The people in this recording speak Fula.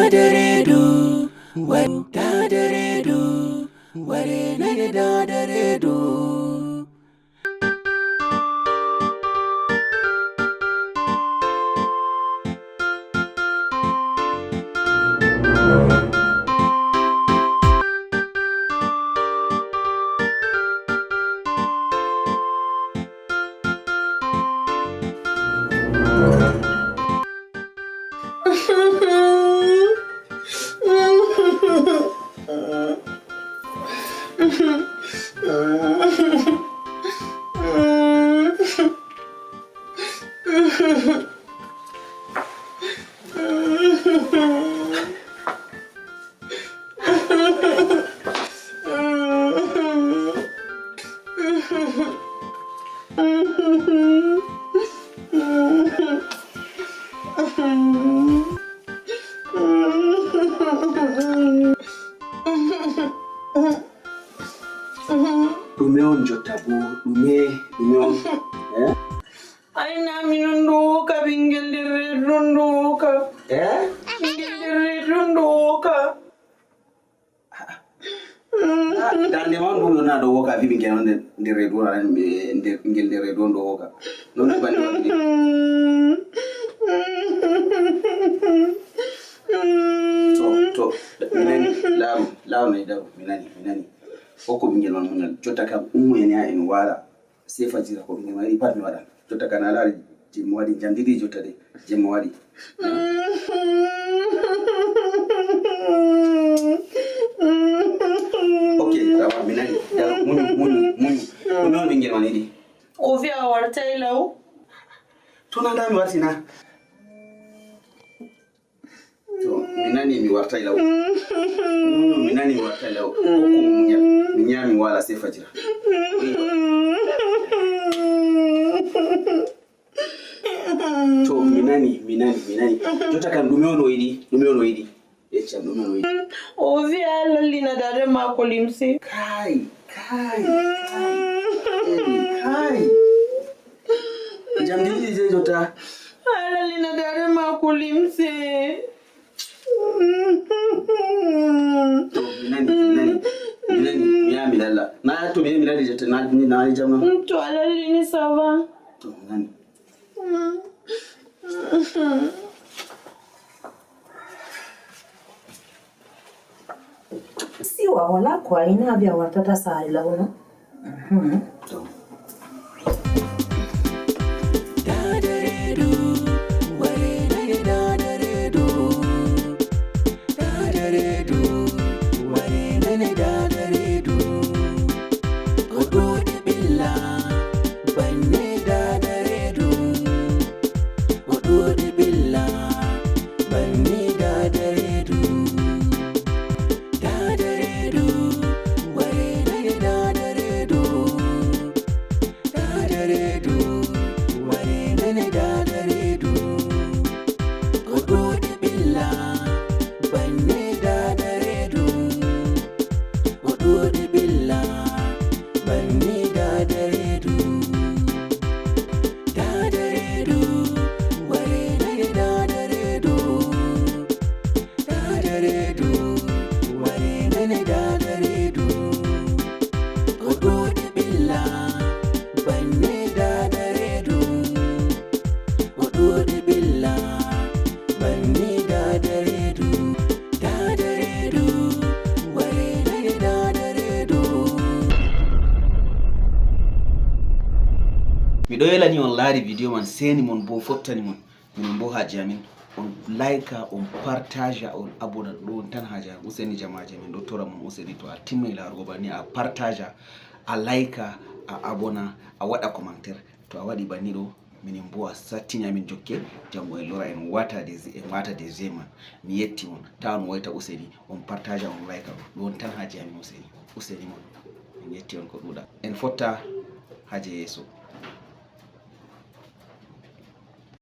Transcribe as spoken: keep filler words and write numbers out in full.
Daada reedu, wari, daada reedu, wari nane daada reedu. Ɗume on jotta bo? Ɗume, ɗume on? Eh? Ay, na minon ɗo woka, ɓingel nder reedu ɗon ɗo woka. Eh? Ɓingel nder reedu ɗon ɗo woka. Da-, dande ma on ɗum ɗon na ɗo woka, a vi'i ɓingel on nder, nder reedu on, aran, eh, nder, ɓingel nder reedu on ɗo woka. Non ɗum banni waɗi. To, to, mi nani, laaru, laaru nayi daro, mi nani, mi nani. Hokku ɓingel man muñal, jotta kam ummoyene ha en waala. Sey fajira ko ɓingel ma yiɗi pat mi waɗan. Jotta ka na a laari jemma waɗi, njamndi ɗiɗi jotta de, jemma waɗi. Ok, awa, mi nani. Daro, muñu, muñu, muñu. Ɗume on ɓingel man yiɗi? O wi'i a wartay law. To na nda mi warti na. To, mi nani mi wartay law. Mm, mi nani mi wartay law. Hokku mo muñal. Mi ñaami waala sey fajira. To, mi nani, mi nani, mi nani. Jotta kam ɗume on o yiɗi? Ɗume on o yiɗi? Yeccam ɗume on o yiɗi? O wi'i a lallina daada maako limse. Kaay, kaay, kaay. Eh, kaay. Njamndi ɗiɗi je jotta. A lallina daada maako limse. To, mi nani, mi nani, mi nani, mi yaha mi lalla. Na to mi yahi mi lalla jotta, na, na, na jam na. To a lallini, ça va. To, mi nani. Siwa, wala ko a ina a wi'a wartata saare law na? Mhm. To. Daada reedu, wari nane daada reedu. Daada reedu, wari nane daada reedu. O ɗuuɗi ɓilla, banni daada reedu. O ɗuuɗi ɓilla, banni daada reedu. Daada reedu, wari nane daada reedu. Daada reedu, wari nane daada reedu. O ɗuuɗi ɓilla, banni daada reedu. O ɗuuɗi ɓilla, banni daada reedu. Daada reedu, wari nane daada reedu. Daada reedu, wari nane daada reedu. O ɗuuɗi ɓilla, banni daada reedu. O ɗuuɗi ɓilla, banni daada reedu. Daada reedu, wari nane daada reedu. Miɗo yelani on laari video man, seeni mon bo fottani mon. Minen bo haaji amin, on like, on partage, on abonne, ɗo on tan haaji amin. Useni jamaaji amin, ɗo tora mon, useni to a timmay laarugo banni a partage, a like, a abonne, a waɗa commentaire. To a waɗi banni ɗo, minen bo a sattini amin jokke, jango en lora en wata des, en wata des j'aime. Mi yetti on, ta on wayta useni, on partage, on like, ɗo on tan haaji amin useni. Useni mon, min yetti on ko ɗuuɗa. En fotta haaji yeeso.